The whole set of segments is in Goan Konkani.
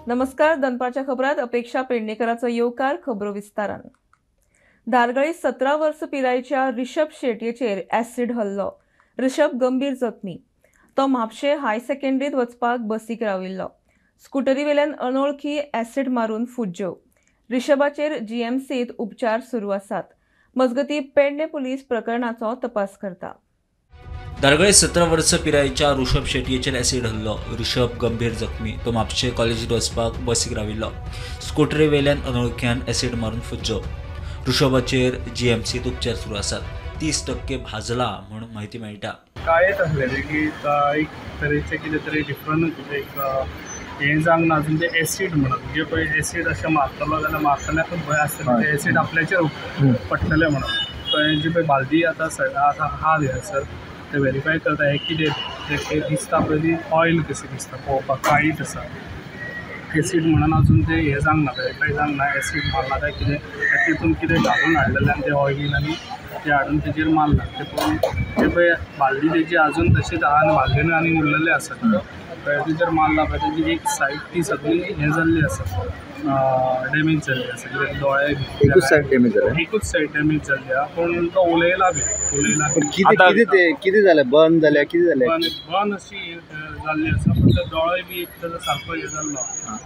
नमस्कार, दनपारच्या खबरात अपेक्षा पेडणेकराचो येवकार. खबरो विस्तारान. धारगळी 17 वर्स पिरायेच्या ऋषभ शेटयेचेर ॲसिड हल्लो. ऋषभ गंभीर जखमी. तो म्हापशे हाय सेकंडरीत वचपाक बसीक राविल्लो. स्कुटरी वेल्यान अनोळखी ॲसिड मारून फुज्ज्यो. ऋषभाचेर जीएमसीत उपचार सुरू आसात. मजगती पेडणे पुलीस प्रकरणाचो तपास करता. धारगळे 17 वर्स पिरायेच्या ऋषभ शेटयेचेर ॲसिड हल्लो. ऋषभ गंभीर जखमी. तो म्हापशे कॉलेजीत वचपाक बसीक राविल्लो. स्कुटरी वेल्यान अनोळख्यान ॲसिड मारून फुज्जो. ऋषभाचेर जीएमसीत उपचार सुरू आसात. 30% भाजला म्हूण म्हायती मेळटा. काळेच आसलेले की एक तरेचे कितें तरी डिफरंट एक हें जावंक ना अजून. ते एसीड म्हणून म्हणजे पळय एसीड अशें मारतलो जाल्यार मारतल्याकूच भंय आसतलें ते एसीड आपल्याचेर पडटलें म्हणून. थंय जी पळय बालदी आतां आतां आहा सर ते वेरीफाय करता हें कितें तें दिसता पळय ती ऑयल कशी दिसता पळोवपाक काळीच आसा. एसीड म्हणून अजून ते हें जावंक ना, वेरीफाय जावंक ना एसीड मारला काय कितें. तितून कितें घालून हाडलेलें आनी ते ऑयलीन आनी ते हाडून तेजेर मारला. ते पळोवन ते पळय बालदी तेजी अजून तशीच आहा आनी बालदेन आनी उरलेले आसा. पळय तेजेर मारला पळय तेजी एक सायड ती सगळी हें जाल्ली आसा, डॅमेज जाल्ली आसा. कित्याक दोळे एकूच सायड डॅमेज जाल्या, एकूच सायड डॅमेज जाल्ली आहा. पूण तो उलयला बी उलयला. कितें कितें जालें? बर्न जाल्या कितें जालें? बर्न अशी जाल्ली आसा, पूण ते दोळे बी एक ताजो सारको हें जाल्लो.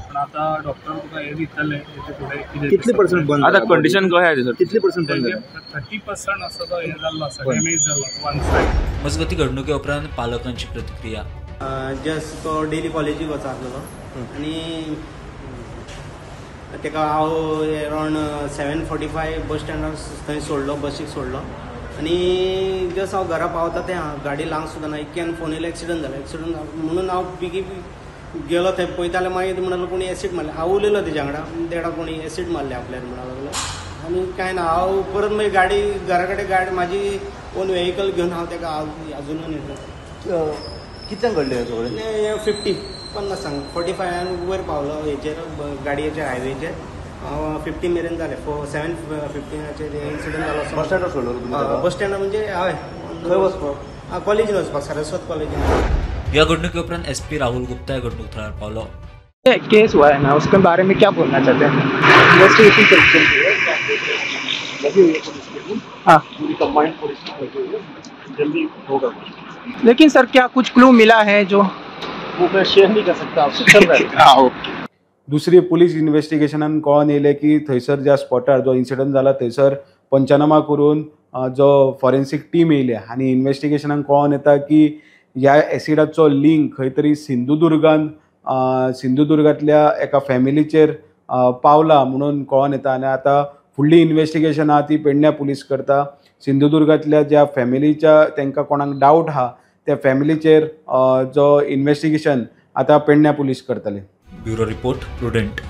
पूण आतां डॉक्टर तुका हें दितले तेजे फुडें कितें कितले पर्संट बर्न आतां कंडिशन कशें आसा सर? कितले पर्संट बर्न जालें? 30% आसा तो हें जाल्लो आसा, डॅमेज जाल्लो वन सायड. मजगती घडणुके उपरांत पालकांची प्रतिक्रिया. जस्ट तो डेली कॉलेजीक वचा आसलेलो आनी ताका हांव अरावंड 7:45 बस स्टँडार थंय सोडलो, बसीक सोडलो आनी जस्ट हांव घरा पावता तें गाडी लावंक सुद्दां ना. इतक्यान फोन येयलो एक्सिडंट जालो. एक्सिडंट म्हणून हांव बेगीन गेलो थंय पळयता जाल्यार मागीर म्हणलो कोणी एसीड मारलें. हांव उलयलो तेज्या वांगडा, देडा कोणी एसीड मारलें आपल्याक म्हणून लागलो. आनी कांय ना, हांव परत मागीर गाडी घरा कडेन गाडी म्हाजी ओन वेहिकल घेवन हांव ताका अजुनूय येयलो. कितल्यांक घडलें हें सगळें? 50 50 45 वयर पावलो हेचेर गाडयेचेर हायवेचेर 50 मेरेन जालें. 7:15 इन्सिडंट जालो. बस स्टँडार सोडलो? बस स्टँडार म्हणजे हय. खंय वचपाक? कॉलेजीन वचपाक, सरस्वत कॉलेजीन. ह्या घडणुके उपरांत एसपी राहुल गुप्ता ह्या घडणूक थळार पावलो. केस हुआ है ना, उसके बारे में क्या बोलना चाहते हैं? इन्वेस्टिगेशन चल रही है, लगी हुई है पुलिस की। हाँ, पूरी कंबाइंड पुलिस की लगी हुई है, जल्दी होगा। लेकिन सर क्या कुछ क्लू मिला है जो वो मैं शेयर नहीं कर सकता आपसे, चल रहा है। हाँ ओके. दुसरी पुलीस इन्वेस्टिगेशनान कळोन येयलें की थंयसर ज्या स्पॉटार जो इन्सिडंट जाला थंयसर पंचनामा करून जो फॉरेन्सीक टीम येयल्या आनी इन्वेस्टिगेशनान कळोन येता की ह्या एसिडाचो लिंक खंय तरी सिंधुदुर्गान सिंधुदुर्गांतल्या एका फॅमिलीचेर पावला म्हणून कळोन येता. आनी आतां फुडली इन्वेस्टिगेशन आहा ती पेडण्या पुलीस करता. सिंधुदुर्गांतल्या ज्या फॅमिलीच्या तांकां कोणाक डावट आहा त्या फॅमिलीचेर जो इन्वेस्टिगेशन आतां पेडण्या पुलीस करतले. Bureau report, Prudent.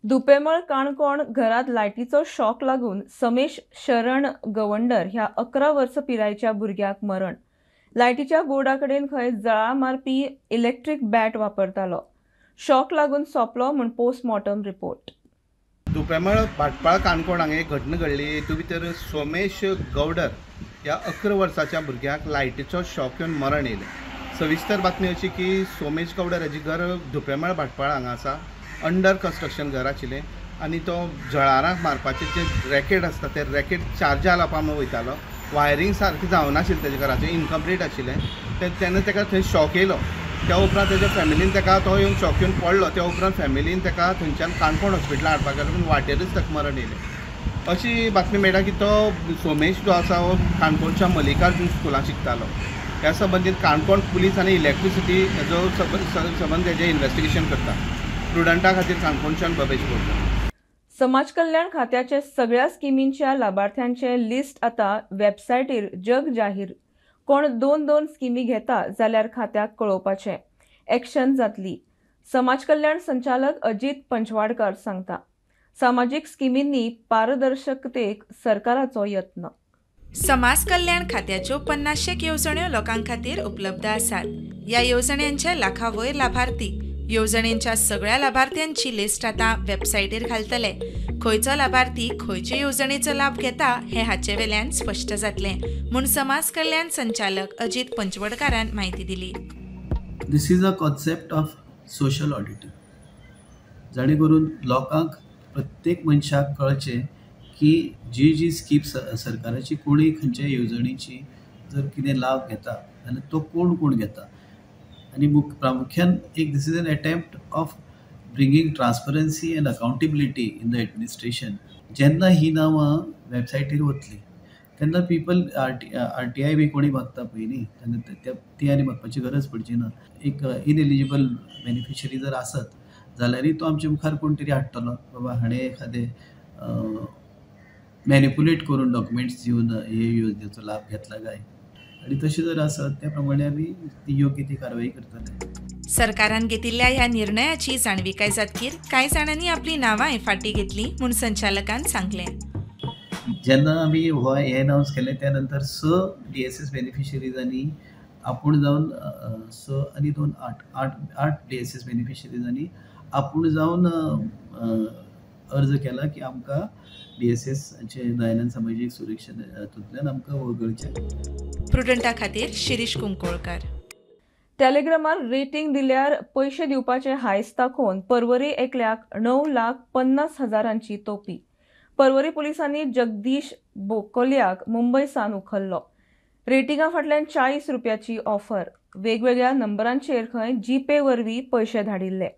Dupemal Canacona घरात लायटीचो शॉक लागून समेश शरण गवंडर ह्या 11 वर्स पिरायेच्या भुरग्याक मरण. लायटीच्या बोर्डा कडेन खंय जळा मारपी इलेक्ट्रीक बॅट वापरतालो. शॉक लागून सोंपलो म्हूण पोस्टमॉर्टम रिपोर्ट. दुपेमळ भाटपाळ काणकोण हांगा एक घटना घडली. हितून भितर सोमेश गौडर ह्या 11 वर्साच्या भुरग्याक लायटीचो शॉक येवन मरण येयलें. सविस्तर बातमी अशी की सोमेश गौडर हाजें घर दुपेमळ भाटपाळ हांगा आसा. अंडर कन्स्ट्रक्शन घर आशिल्लें आनी तो जळारांक मारपाचें जें रॅकेट आसता तें रॅकेट चार्जार लावपा म्हणून वयतालो. वायरींग सारकें जावनाशिल्लें, तेजें घराचें इनकम्प्लीट आशिल्लें. तेन्ना ताका थंय शॉक येयलो. त्या उपरांत तेज्या फॅमिलीन ताका तो येवन शॉक येवन पडलो. त्या उपरांत फॅमिलीन ताका थंयच्यान काणकोण हॉस्पिटलान हाडपाक गेलो, पूण वाटेरच ताका मरण येयलें. अशी बातमी मेळटा की तो सोमेश जो आसा हो काणकोणच्या मल्लिकार्जून स्कुलांत शिकतालो. ह्या संबंदीत काणकोण पुलीस आनी इलेक्ट्रिसिटी हेजो संबंद हेजें इन्वेस्टिगेशन करता. प्रुडंटा खातीर काणकोणच्यान बबेश बोरकर. समाज कल्याण खात्याचे सगळ्या स्किमींच्या लाभार्थ्यांचे लिस्ट आता वेबसायटीर जग जाहीर. कोण 2-2 स्किमी घेता जाल्यार खात्याक कळोवपाचें, एक्शन जातली. समाज कल्याण संचालक अजित पंचवाडकर सांगता. सामाजीक स्किमींनी पारदर्शकतेक सरकाराचो यत्न. समाज कल्याण खात्याच्यो 50 येवजण्यो लोकां खातीर उपलब्ध आसात. ह्या येवजण्यांचे लाखां वयर लाभार्थी. येवजणेच्या सगळ्या लाभार्थ्यांची लिस्ट आतां वेबसायटीर घालतले. खंयचो लाभार्थी खंयचे येवजणेचो लाभ घेता हें हाचे वेल्यान स्पश्ट जातलें म्हूण समाज कल्याण संचालक अजित पंचवडकारान म्हायती दिली. This is a concept of social auditing. जाणे करून लोकांक प्रत्येक मनशाक कळचें की जी जी स्कीम सरकाराची कोणूय खंयच्याय येवजणेची जर कितें लाभ घेता जाल्यार तो कोण कोण घेता आनी प्रामुख्यान एक this is an attempt of bringing transparency and accountability in the administration. जेन्ना ही नांवां वेबसायटीर वतली तेन्ना पीपल RTI बी कोणी मागता पळय न्ही तेन्ना ती आनी मागपाची गरज पडची ना. एक इनएलिजिबल बेनिफिशरी जर आसत जाल्यारय तो आमचे मुखार कोण तरी हाडटलो, बाबा हाणें एखादें मॅनिपुलेट करून डॉक्युमेंट्स दिवन हे योजनेचो लाभ घेतला काय, आनी तशें जर आसत त्या प्रमाणे आमी ती योग्य ती कारवाई करतले. सरकारान घेतिल्ल्या ह्या निर्णयाची जाणविकाय जातकीर कांय जाणांनी आपली नांवांय फाटीं घेतली म्हूण संचालकान सांगलें. जेन्ना आमी हो हें अनावन्स केलें त्या नंतर 6 DSS बेनिफिशरीजांनी आपूण जावन 6 आनी 2 8 DSS बेनिफिशरीजांनी आपूण जावन अर्ज केला की आमकां DSS Dayanand सामाजीक सुरक्षा हातूंतल्यान आमकां वगळचें. प्रुडंटा खातीर शिरीष कुंकोळकर. टेलिग्रामार रेटिंग दिल्यार पयशे दिवपाचे हायस दाखोवन पर्वरी एकल्याक 9,50,000 तोपी. पर्वरी पुलिसांनी जगदीश बोकोल्याक मुंबय सावन उखल्लो. रेटिंगा फाटल्यान 40 रुपयाची ऑफर. वेगवेगळ्या नंबरांचेर खंय जीपे वरवीं पयशे धाडिल्ले.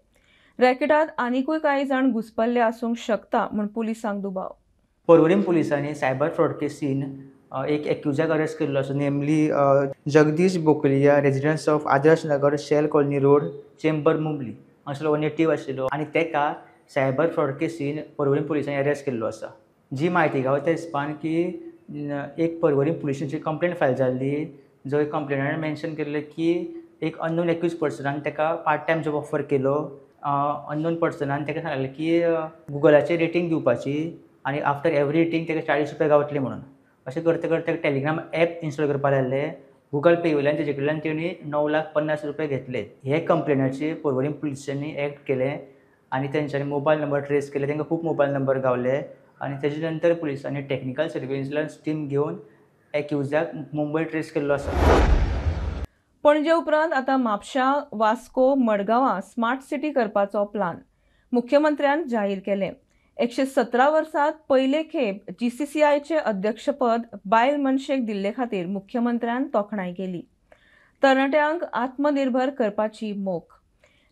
रॅकेटांत आनिकूय कांय जाण घुसपल्ले आसूंक शकता म्हूण पुलिसांक दुबाव. पर्वरी पुलिसांनी सायबर फ्रॉड केसीन एक एक्युजाक अरेस्ट केल्लो आसा, namely Jagdish Bokaliya, residence of Adarsh Nagar, Shell Colony Road, Chembur, Mumbai असलो नेटीव आशिल्लो आनी तेका सायबर फ्रॉड केसीन पर्वरी पुलिसांनी अरेस्ट केल्लो आसा. जी म्हायती गावता त्या हिसपान की एक पर्वरी पुलिसांची कंप्लेन फायल जाल्ली, जंय कंप्लेनंटान मेन्शन केल्लें की एक अननोन एक्यूज पर्सनान ताका पार्ट टायम जॉब ऑफर केलो. अननोन पर्सनान ताका सांगलें की गुगलाचेर रेटींग दिवपाची आनी आफ्टर एवरी रेटींग ताका 40 रुपया गावतले म्हणून. अशें करता करता टेलिग्राम एप इन्स्टॉल करपाक लागले. गुगल पे वयल्यान तेजे कडल्यान तेणी 9,50,000 रुपया घेतले. हे कंप्लेनाचेर पर्वरी पुलिसांनी एक्ट केलें आनी तेंच्यांनी मोबायल नंबर ट्रेस केले, तांकां खूब मोबायल नंबर गावले आनी तेजे नंतर पुलिसांनी टॅक्निकल सर्वेलन्स टीम घेवन एक्युजाक मुंबय ट्रेस केल्लो आसा. पणजे उपरांत आतां म्हापशा, वास्को, मडगांवां स्मार्ट सिटी करपाचो प्लान मुख्यमंत्र्यान जाहीर केलें. 117 वर्सांत पयले खेप GCCIचे अध्यक्षपद बायल मनशेक दिल्ले खातीर मुख्यमंत्र्यान तोखणाय केली. तरणाट्यांक आत्मनिर्भर करपाची मोख.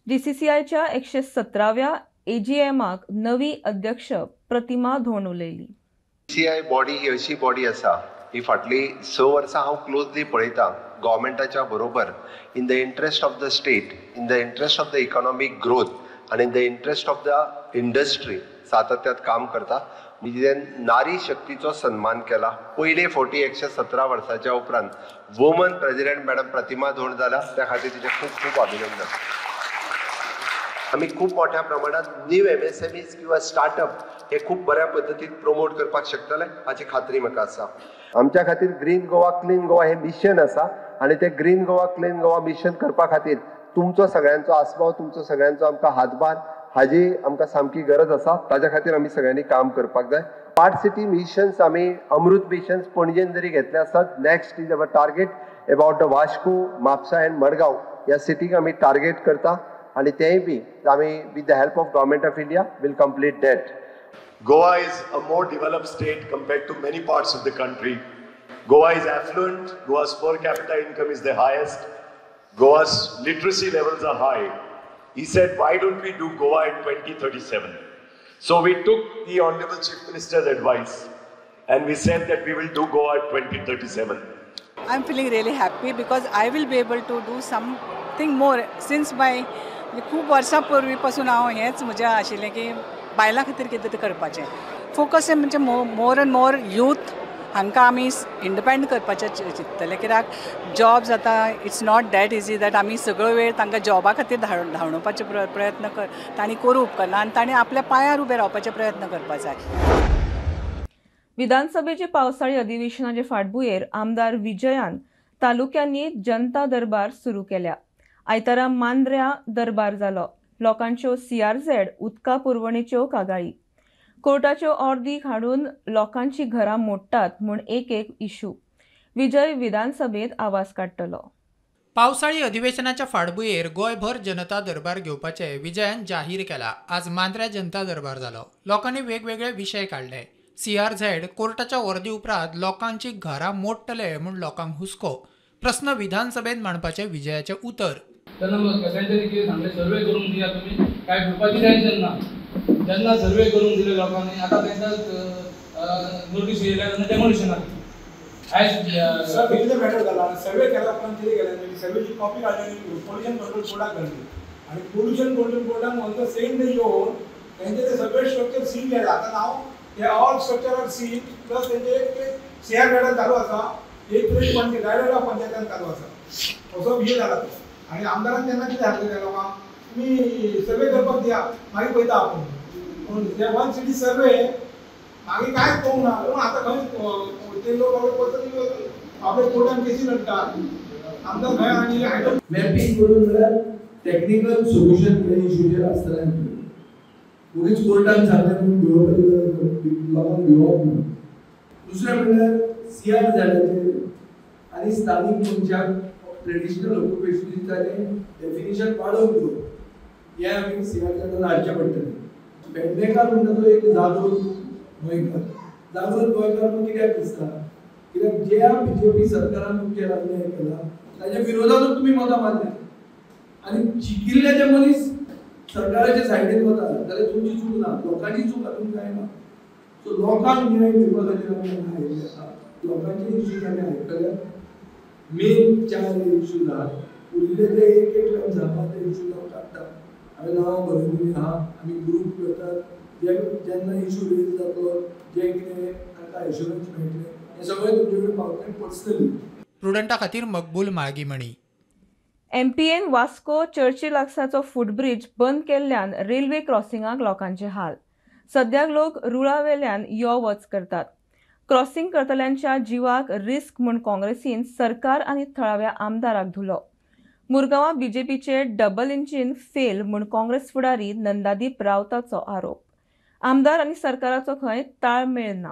GCCIच्या 117व्या AGMाक नवी अध्यक्ष प्रतिमा धोंड उलयली. GCCI body ही अशी बॉडी आसा ही फाटली 6 वर्सां हांव क्लोजली पळयता गव्हर्मेंटाच्या बरोबर in the interest of the state, in the interest of the economic growth आनी in the interest of the industry सातत्यात काम करता. नारी शक्तीचो सन्मान केला. पयले फावटी 117 वर्साच्या उपरांत woman president madam Pratima Dhond जाला, त्या खातीर तिचें खूब खूब अभिनंदन. आमी खूब मोठ्या प्रमाणात न्यू MSMEs किंवा स्टार्टअप हे खूब बऱ्या पद्दतीन प्रमोट करपाक शकतले हाची खात्री म्हाका आसा. आमच्या खातीर ग्रीन गोवा क्लीन गोवा हे मिशन आसा आनी ते green Goa clean Goa mission करपा खातीर तुमचो सगळ्यांचो आस्पाव, तुमचो सगळ्यांचो आमकां हातभार हाजी आमकां सामकी गरज आसा. ताज्या खातीर आमी सगळ्यांनी काम करपाक जाय. स्मार्ट सिटी मिशन्स आमी अमृत मिशन्स पणजेन जरी घेतले आसात, next is our target about the Vasco, Mapusa and Madgaon ह्या सिटीक आमी टार्गेट करता आनी तेंय बी आमी with the help of government of India will complete that. Goa is a more developed state compared to many parts of the country. Goa is affluent, Goa's per capita income is the highest, Goa's literacy levels are high. He said, why don't we do Goa in 2037? So we took the Honorable Chief Minister's advice and we said that we will do Goa at 2037. I'm feeling really happy because I will be able to do something more since my खूब वर्सां पूर्वीपासून हांव हेंच म्हजें आशिल्लें की बायलां खातीर कितें तरी करपाचें. फोकस म्हणजे मोर एंड मोर यूथ हांकां आमी इंडिपेंडंट करपाचें चिंततले, कित्याक जॉब जाता it's not that easy that आमी सगळो वेळ तांकां जॉबा खातीर धांवडोवपाचे प्रयत्न तांणी करूं उपकारना आनी तांणी आपल्या पांयार उबें रावपाचे प्रयत्न करपाक जाय. विधानसभेचे पावसाळी अधिवेशनाचे फाटभुंयेर आमदार विजयान तालुक्यांनी जनता दरबार सुरू केल्या. आयतारा मांद्र्या दरबार जालो. लोकांच्यो CRZ उदका पुरवणेच्यो कागाळी, कोर्टाच्यो ऑर्दी हाडून लोकांची घरां मोडटात म्हूण एक एक इशू. विजय विधानसभेत आवाज काडटलो. पावसाळी अधिवेशनाच्या फाटभुंयेर गोंयभर जनता दरबार घेवपाचें विजयान जाहीर केला. आज मांद्र्या जनता दरबार जालो. लोकांनी वेगवेगळे विशय काडले. सीआरझेड कोर्टाच्या वर्दी उपरांत लोकांची घरां मोडटले म्हूण लोकांक हुस्को. प्रस्न विधानसभेत मांडपाचें विजयाचें उतर. तेन्ना तेंच्यांनी कितें सांगलें, सर्वे करून दिया तुमी, कांय भिवपाची टेन्शन ना. जेन्ना सर्वे करून दिले लोकांनी, आतां तेंकां नोटीस येयल्या तेन्ना डेमोलिशनाक. सर कितें मॅटर जाला, सर्वे केल्या उपरांत कितें केलें, सर्वेची कॉपी काडली, पोल्युशन कंट्रोल बोर्डाक घातली आनी पोल्युशन कंट्रोल बोर्डान ऑन the same day येवन तेंचे ते सगळे स्ट्रक्चर सील केले. आतां नाव ते all structure are seal, plus तेंचे एक सी आर गार्डन चालू आसा, एक तरी गायडन ऑफ पंचायतान चालू आसा, असो विशय जाला तो. आनी आमदारान तेन्ना कितें सांगलें त्या लोकांक, तुमी सर्वे करपाक दिया, मागीर पळयता आपूण. पूण ते वन सिटी सर्वे मागीर कांयच पळोवंक ना. पूण आतां खंय ते लोक आपले कोर्टान केसी लढतात, आमदार खंय. आनी मॅपींग करून म्हळ्यार टॅक्निकल सोल्युशन हे इशूचेर आसतलें. उगीच कोर्टान सांगलें म्हणून भिवपाची गरज, लोकांक भिवप ना. दुसरें म्हणल्यार सी आर झेडाचेर आनी स्थानीक मनशाक ट्रेडिशनल ऑक्युपेशनाचें डेफिनेशन वाडोवन दिवप, हें आमी सी आर झेडान हाडचें पडटलें. पेडणेकार म्हणटा तो एक जागृत गोंयकार. जागृत गोंयकार म्हणून कित्याक दिसता, कित्याक ज्या बीजेपी सरकारान तुमचेर अन्याय केला ताच्या विरोधातूच तुमी मतां मारल्या आनी जिखिल्ले जे मनीस सरकाराच्या सायडीन वता जाल्यार तुमची चूक ना, लोकांची चूक हातूंत कांय ना. सो लोकांक न्याय दिवपा खातीर आमी हांगा आयिल्ले आसा. लोकांचे इश्यूज आमी आयकले, मेन 4 इश्यूज आहात, उरिल्ले ते एक एकल्यान सांगपा ते इश्यूज हांव काडटा. हांवें नांवां बरोवन दिलीं आहा, आमी ग्रूप करतात, जेन्ना इशू रेज जातलो, जें कितें तांकां एश्युरन्स मेळटलें, हें सगळें तुमचे कडेन पावतलें पर्सनली. प्रुडंटा खातीर मकबूल माळगीमणी. एमपीएन वास्को चर्ची लागसाचो फुटब्रिज बंद केल्ल्यान रेल्वे क्रॉसिंगाक लोकांचे हाल. सद्याक लोक रुळावेल्यान यो वच करतात. क्रॉसिंग करतल्यांच्या जिवाक रिस्क म्हूण काँग्रेसीन सरकार आनी थळाव्या आमदाराक धुलो. मुरगांवां बीजेपीचे डबल इंजीन फेल म्हूण काँग्रेस फुडारी नंदादीप रावताचो आरोप. आमदार आनी सरकाराचो खंय ताळमेळ ना.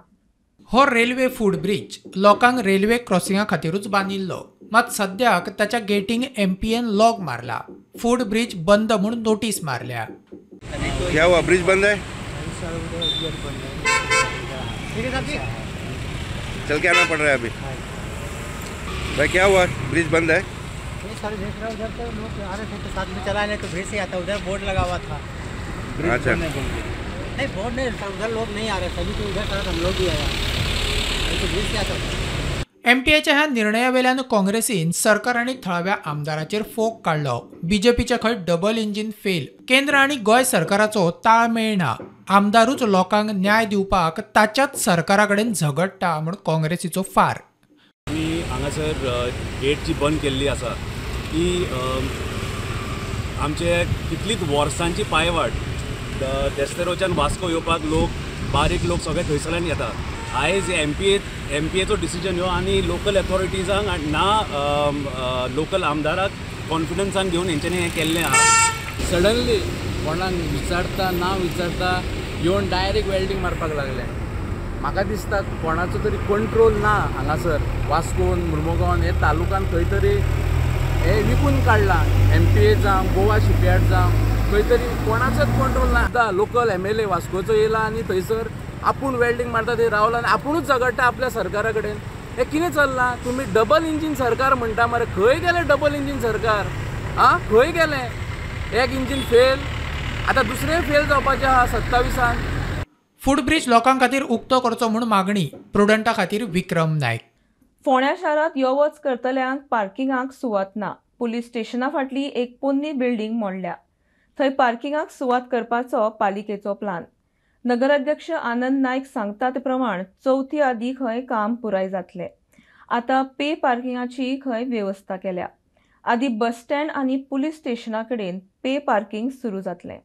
हो रेल्वे फुटब्रिज लोकांक रेल्वे क्रॉसिंगा खातीरूच बांदिल्लो, मात सद्याक ताच्या गेटींग एमपीएन लॉक मारला. फुटब्रिज बंद म्हूण नोटीस मारल्या. क्या हुआ, ब्रिज बंद है? चल के आना पड़ रहा है अभी। भाई क्या हुआ, ब्रिज बंद है? सर देख रहा हूँ उधर से लोग आ रहे थे तो साथ में चला नहीं तो ब्रिज से आता, उधर बोर्ड लगा हुआ था। अच्छा, नहीं बोर्ड नहीं सर, उधर लोग नहीं आ रहे सभी तो उधर सर हम लोग भी आया तो ब्रिज से आता। एमपीएच्या ह्या निर्णयावेल्यान काँग्रेसीन सरकार आनी थळाव्या आमदाराचेर फोग काडलो. बीजेपीचे खंय डबल इंजीन फेल, केंद्र आनी गोंय सरकाराचो ताळमेळ ना. आमदारूच लोकांक न्याय दिवपाक ताच्याच सरकारा कडेन झगडटा म्हूण काँग्रेसीचो फार. आमी हांगासर गेट जी बंद केल्ली आसा ती आमचे कितलीच वर्सांची पायवाट. देस्तेरोच्यान वास्को येवपाक लोक, बारीक लोक सगळे थंयसरल्यान येता. आयज एमपीएचो डिसिजन ह्यो आनी लोकल अथॉरिटीजांक ना लोकल आमदाराक कॉन्फिडन्सान घेवन हेंच्यांनी हें केल्लें आहा. सडनली कोणाक विचारता ना विचारता येवन डायरेक्ट वेल्डींग मारपाक लागले. म्हाका दिसता कोणाचो तरी कंट्रोल ना हांगासर. वास्कोन, मुर्मुगांवान, हे तालुकान खंय तरी हे विकून काडलां. एमपीए जावं, गोवा शिपयार्ड जावं, खंय तरी कोणाचोच कंट्रोल ना. आतां लोकल एमएलए वास्कोचो येयला आनी थंयसर आपूण वेल्डींग मारता थंय रावला आनी आपुणूच झगडटा आपल्या सरकारा कडेन. हें कितें चल्लां? तुमी डबल इंजीन सरकार म्हणटा मरे, खंय गेलें डबल इंजीन सरकार? आं, खंय गेलें? एक इंजीन फेल, आतां दुसरें फेल जावपाचें आहा 27. फुटब्रिज लोकां खातीर उक्तो करचो म्हूण मागणी. प्रुडंटा खातीर विक्रम नायक. फोंड्या शारांत यो वच करतल्यांक पार्किंगाक सुवात ना. पुलीस स्टेशना फाटली एक पोन्नी बिल्डींग मोडल्या. थंय पार्किंगाक सुवात करपाचो पालिकेचो प्लान. नगराध्यक्ष आनंद नायक सांगता ते प्रमाण चवथी आदी खंय काम पुराय जातलें. आतां पे पार्किंगाची खंय वेवस्था केल्या. आदी बस स्टँड आनी पुलीस स्टेशना कडेन पे पार्किंग सुरू जातलें.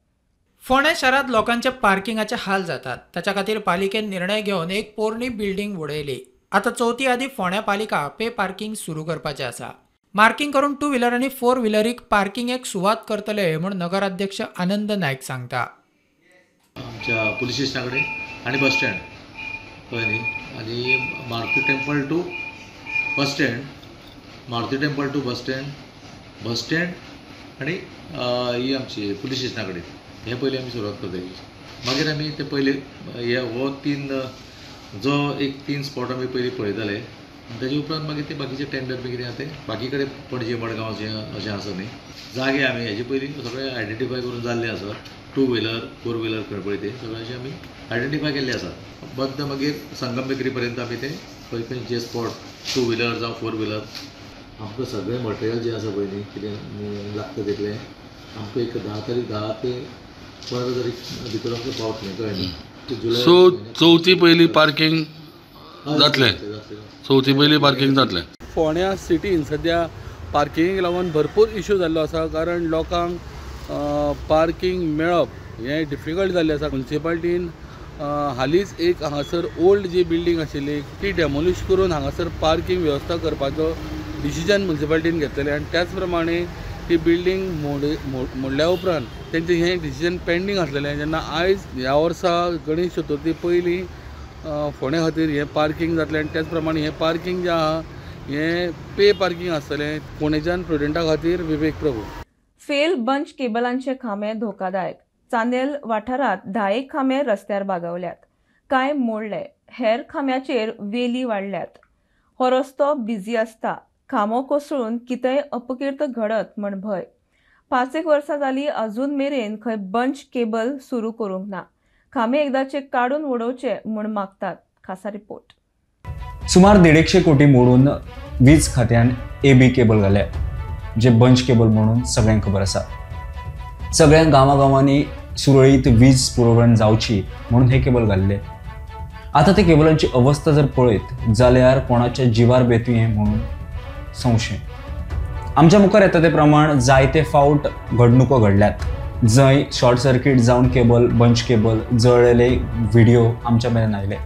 फोंड्या शारांत लोकांच्या पार्किंगाचे हाल जातात. ताच्या खातीर पालिकेन निर्णय घेवन एक पोरणी बिल्डींग उडयली. आतां चवथी आदी फोंड्या पालिका पे पार्किंग सुरू करपाचें आसा. मार्किंग करून 2 व्हिलर आनी 4 व्हिलरीक पार्किंग एक सुवात करतले म्हूण नगराध्यक्ष आनंद नायक सांगता. आमच्या पुलीस स्टेशना कडेन आनी बस स्टँड कळ्ळें न्ही, आनी Maruti temple to bus stand, Maruti temple to bus stand bus stand आनी ही आमची पुलीस स्टेशना कडेन हें पयलीं आमी सुरवात करतली. मागीर आमी ते पयले हे हो तीन जो एक तीन स्पॉट आमी पयलीं पळयताले आनी ताजे उपरांत मागीर ते बाकीचे टेंडर बी कितें आहा ते बाकी कडेन पणजे मडगांव अशें आसा न्ही जागे आमी हेजे पयलीं सगळे आयडेंटिफाय करून जाल्ले आसा. टू व्हिलर फोर व्हिलर खंय पळय ते सगळ्यांचे आमी आयडेंटिफाय केल्ले आसा. बद्द मागीर संगम बेकरी पर्यंत आमी ते खंय खंय जे स्पॉट टू व्हिलर जावं फोर व्हिलर आमकां सगळें मटेरियल जें आसा पळय न्ही कितें लागता तितलें आमकां एक 10 तारीख 10 ते 15 तारीख भितर आमकां पावतलें, कळ्ळें न्ही. सो चवथी पयलीं पार्किंग जातलें, चवथी पयलीं पार्किंग जातलें. फोंड्या सिटीन सद्या पार्किंगेक लागून भरपूर इशू जाल्लो आसा, कारण लोकांक पार्किंग मेळप हें डिफिकल्ट जाल्लें आसा. म्युनिसिपालिटीन हालींच एक हांगासर ओल्ड जी बिल्डींग आशिल्ली ती डेमोलिश करून हांगासर पार्किंग वेवस्था करपाचो डिसिजन म्युनिसिपालिटीन घेतलेलें आनी त्याच प्रमाणे ती बिल्डींग मोडल्या उपरांत तेंचें हें डिसिजन पेंडींग आसलेलें. जेन्ना आयज ह्या वर्सा गणेश चतुर्थी पयलीं फोंड्या खातीर हें पार्किंग जातलें आनी त्याच प्रमाणे हें पार्किंग जें आहा हें पे पार्किंग आसतलें. फोंडेच्यान प्रुडंटा खातीर विवेक प्रभू. फेल बंच केबलांचे खांबे धोकादायक. चांदेल वाठारांत 10 खांबे रस्त्यार बागवल्यात, कांय मोडले, हेर खांब्याचेर वेली वाडल्यात. हो रस्तो बिजी आसता, खांबो कोसळून कितेंय अपकीर्त घडत म्हण भंय. 5-1 वर्सां जाली अजून मेरेन खंय बंच केबल सुरू करूंक ना. खांबे एकदाचे काडून उडोवचे म्हूण मागतात. खासा रिपोर्ट. सुमार 150 कोटी मोडून वीज खात्यान AB cable घाले, जे बंच केबल म्हणून सगळ्यांक खबर आसा. सगळ्या गांवागांवांनी सुरळीत वीज पुरवण जावची म्हणून हे केबल घाल्ले. आतां ते केबलांची अवस्था जर पळयत जाल्यार कोणाच्या जिवार बेतू हें म्हणून संशय. आमच्या मुखार येता ते प्रमाण जायते फावट घडणुको घडल्यात जंय शॉर्ट सर्किट जावन केबल बंच केबल जळ्ळेले व्हिडिओ आमच्या मेरेन आयले.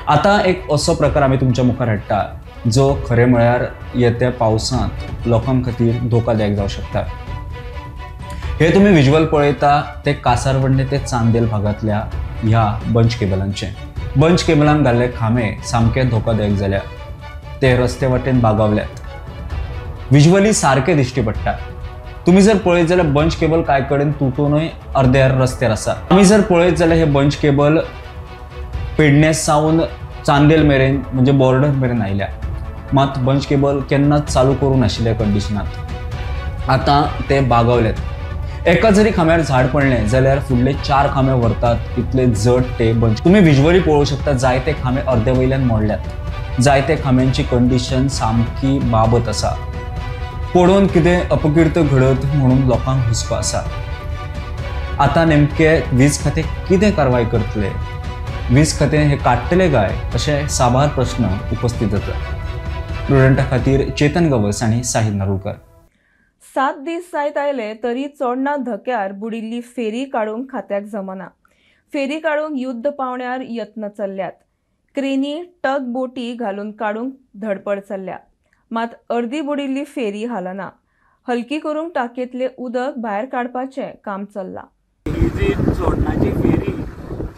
आतां एक असो प्रकार आमी तुमच्या मुखार हाडटा जो खरें म्हळ्यार येत्या पावसांत लोकां खातीर धोकादायक जावं शकता. हे तुमी विज्युअल पळयता ते कासारवडणे ते चांदेल भागांतल्या ह्या बंच केबलांचे. बंच केबलांक घाल्ले खांबे सामके धोकादायक जाल्या, ते रस्ते वाटेन बागावल्यात, विज्युअली सारके दिश्टी पडटा. तुमी जर पळयत जाल्यार बंच केबल कांय कडेन तुटूनय अर्द्यार रस्त्यार आसा. आमी जर पळयत जाल्यार हे बंच केबल पेडणे सावन चांदेल मेरेन म्हणजे बॉर्डर मेरेन आयल्या, मात बंच केबल केन्नाच चालू करूं नाशिल्ल्या कंडिशनांत आतां ते बागवल्यात. एका जरी खांब्यार झाड पडलें जाल्यार फुडले 4 खांबे व्हरतात इतले जड ते बंच. तुमी विज्युअली पळोवंक शकता जायते खांबे अर्दे वयल्यान मोडल्यात, जायते खांब्यांची कंडिशन सामकी बाबत आसा. पडून कितें अपकीर्त घडत म्हणून लोकांक हुस्को आसा. आतां नेमके वीज खातें कितें कारवाय करतले, वीज खातें हें काडटलें काय, अशे साबार प्रस्न उपस्थित जातात. प्रुडंटा खातीर चेतन गवस आनी साहिल नारुलकर. 7 दीस जायत आयले तरी चोडणा धक्यार बुडिल्ली फेरी काडूंक खात्याक जमना. फेरी काडूंक युद्ध पावण्यार यत्न चल्ल्यात. क्रेनी टग बोटी घालून काडूंक धडपड चल्ल्या, मात अर्दी बुडिल्ली फेरी हालना. हलकी करूंक टाकयेंतलें उदक भायर काडपाचें काम चल्लां. ही जी चोडणाची फेरी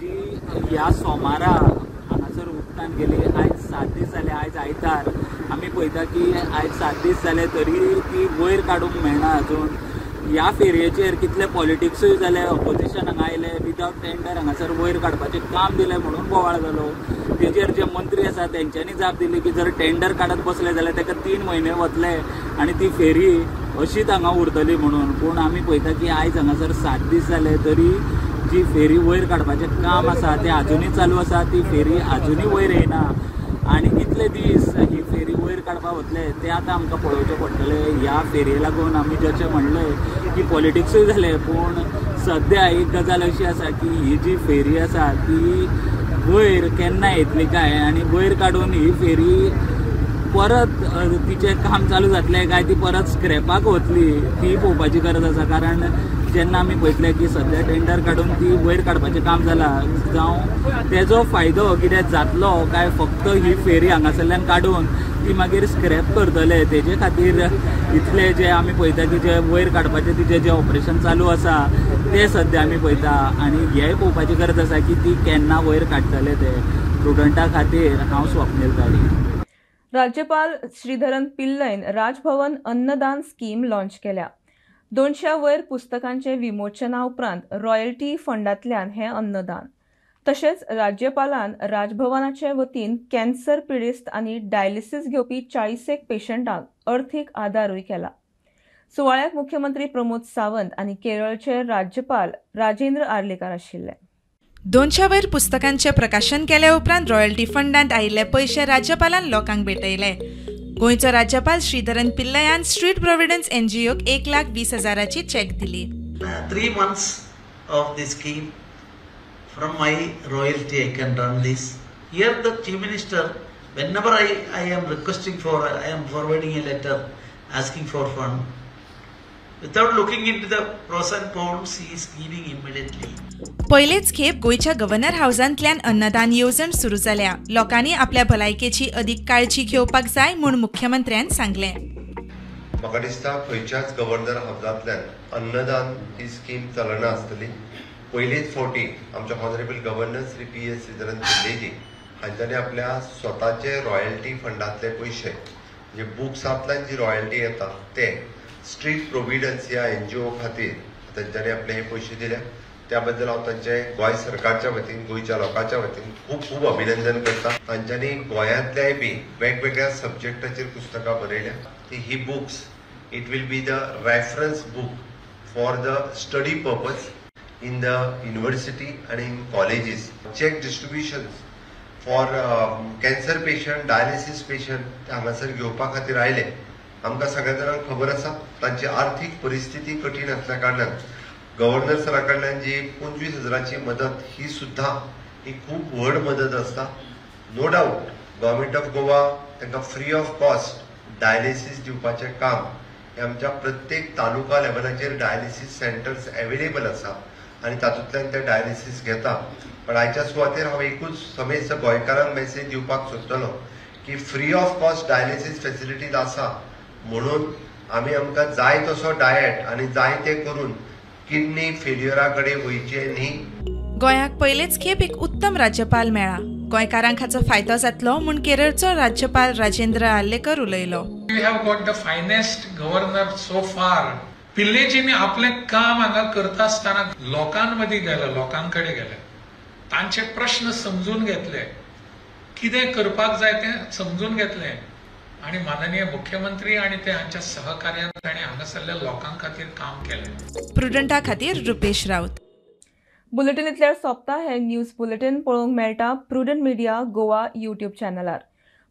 जी ह्या सोमारा हांगासर उदकान गेली, आयज 7 दीस जाले, आयज आयतार आमी पळयता की आयज 7 दीस जाले तरी ती वयर काडूंक मेळना अजून. ह्या फेरयेचेर कितले पॉलिटिक्सूय जाले, ऑपोजिशन हांगा आयले, विदावट टेंडर हांगासर वयर काडपाचें काम दिलें म्हणून बोवाळ जालो. तेजेर जे मंत्री आसा तेंच्यांनी जाप दिली की जर टेंडर काडत बसले जाल्यार ताका 3 म्हयने वतले आनी ती फेरी अशीच हांगा उरतली म्हणून. पूण आमी पळयता की आयज हांगासर 7 दीस जाले तरी जी फेरी वयर काडपाचें काम आसा तें आजुनूय चालू आसा, ती फेरी आजुनूय वयर येना आनी कितले दीस ही फेरी वयर काडपाक वतले ते आतां आमकां पळोवचें पडटलें. ह्या फेरये लागून आमी जशें म्हणलें की पॉलिटिक्सूय जालें, पूण सद्या एक गजाल अशी आसा की ही जी फेरी आसा ती वयर केन्ना येतली काय आनी वयर काडून ही फेरी परत तिचें काम चालू जातलें काय ती परत स्क्रॅपाक वतली ती पळोवपाची गरज आसा. कारण जेन्ना आमी पळयतले की सद्या टेंडर काडून ती वयर काडपाचें काम जालां, जावं तेजो फायदो कितें जातलो काय फक्त ही फेरी हांगासरल्यान काडून ती मागीर स्क्रॅप करतले, तेजे खातीर इतले जे आमी पळयता की जे वयर काडपाचें तिचें जें ऑपरेशन चालू आसा तें सद्या आमी पळयता आनी हेंय पळोवपाची गरज आसा की ती केन्ना वयर काडटले ते. प्रुडंटा खातीर हांव स्वप्नील तारी. राज्यपाल श्रीधरन पिल्लयन राजभवन अन्नदान स्कीम लॉन्च केल्या. 200 वयर पुस्तकांचे विमोचना उपरांत रॉयल्टी फंडांतल्यान हें अन्नदान. तशेंच राज्यपालान राजभवनाचे वतीन कॅन्सर पिडेस्त आनी डायलिसीस घेवपी 40 पेशंटांक अर्थीक आदारूय केला. सुवाळ्याक मुख्यमंत्री प्रमोद सावंत आनी केरळचे राज्यपाल राजेंद्र आर्लेकार आशिल्ले. 200 वयर पुस्तकांचे प्रकाशन केल्या उपरांत रॉयल्टी फंडांत आयिल्ले पयशे राज्यपालान लोकांक भेटयले. गोंयचो राज्यपाल श्रीधरन पिल्लयान स्ट्रीट प्रोव्हिडन्स एनजीओक 1,20,000 चॅक दिली. 3 months of the scheme from my royalty I can run this. Here the Chief Minister, whenever I am requesting for, I am forwarding a letter asking for fund, without looking into the pros and cons, he is giving immediately. पयलेच खेप गोंयच्या गव्हर्नर हावजांतल्यान अन्नदान येवजण सुरू जाल्या. लोकांनी आपल्या भलायकेची अदीक काळजी घेवपाक जाय म्हूण मुख्यमंत्र्यान सांगलें. म्हाका दिसता खंयच्याच गव्हर्नर हावजांतल्यान अन्नदान ही स्कीम चलना आसतली. पयलीच फावटी आमच्या honourable governor Shri P S Sreedharan पिल्लेजी हांच्यांनी आपल्या स्वताचे रॉयल्टी फंडांतले पयशे, म्हणजे बुक्सांतल्यान जी रॉयल्टी येता ते स्ट्रीट प्रोविडन्स ह्या एनजीओ खातीर तांच्यांनी आपले हे पयशे दिल्या. त्या बद्दल हांव तांचे गोंय सरकारच्या वतीन, गोंयच्या लोकांच्या वतीन खूब खूब अभिनंदन करता. तांच्यांनी गोंयांतल्याय बी वेगवेगळ्या सब्जेक्टाचेर पुस्तकां बरयल्या. ती ही books it will be the reference book for the study purpose in the university and in colleges. Cheque distributions for cancer patient, dialysis patient हांगासर घेवपा खातीर आयले. आमकां सगळ्या जाणांक खबर आसा तांची आर्थीक परिस्थिती कठीण आसल्या कारणान गव्हर्नर सरा कडल्यान जी 25,000 मदत ही सुद्धा ही खूब व्हड मदत आसता. No doubt government of Goa तांकां फ्री ऑफ कॉस्ट डायलिसीस दिवपाचें काम हें आमच्या प्रत्येक तालुका लेवलाचेर डायलिसीस सेंटर्स एवेलेबल आसा आनी तातूंतल्यान ते डायलिसीस घेता. पण आयच्या सुवातेर हांव एकूच समेस्त गोंयकारांक मेसेज दिवपाक सोदतलो की free of cost dialysis facilities आसा म्हणून आमी आमकां जाय तसो डायट आनी जाय तें करून किडनी फेल्युअरा कडेन वयचें न्ही. गोंयाक पयलेच खेप एक उत्तम राज्यपाल मेळ्ळा. गोंयकारांक हाचो फायदो जातलो म्हूण केरळचो राज्यपाल राजेंद्र आर्लेकर उलयलो. We have got the finest governor so far. पिल्लेजींनी आपलें काम हांगा करता आसतना लोकांमदीं गेले, लोकां कडेन गेले, तांचे प्रश्न समजून घेतले, कितें करपाक जाय तें समजून घेतलें आनी माननीय मुख्यमंत्री आनी ते हांच्या सहकार्यान तांणी हांगासरल्या लोकां खातीर काम केलें. प्रुडंटा खातीर रुपेश राऊत. बुलेटिन इतल्यार सोंपता. हे न्यूज बुलेटिन पळोवंक मेळटा प्रुडंट मिडिया गोवा यूट्यूब चॅनलार.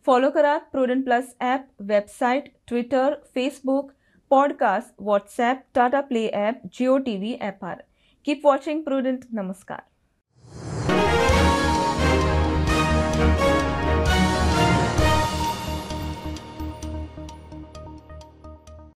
फॉलो करात Prudent plus app, website, Twitter, Facebook, podcast, WhatsApp, Tata Play app, Jio TV ॲपार. Keep watching prudent. नमस्कार.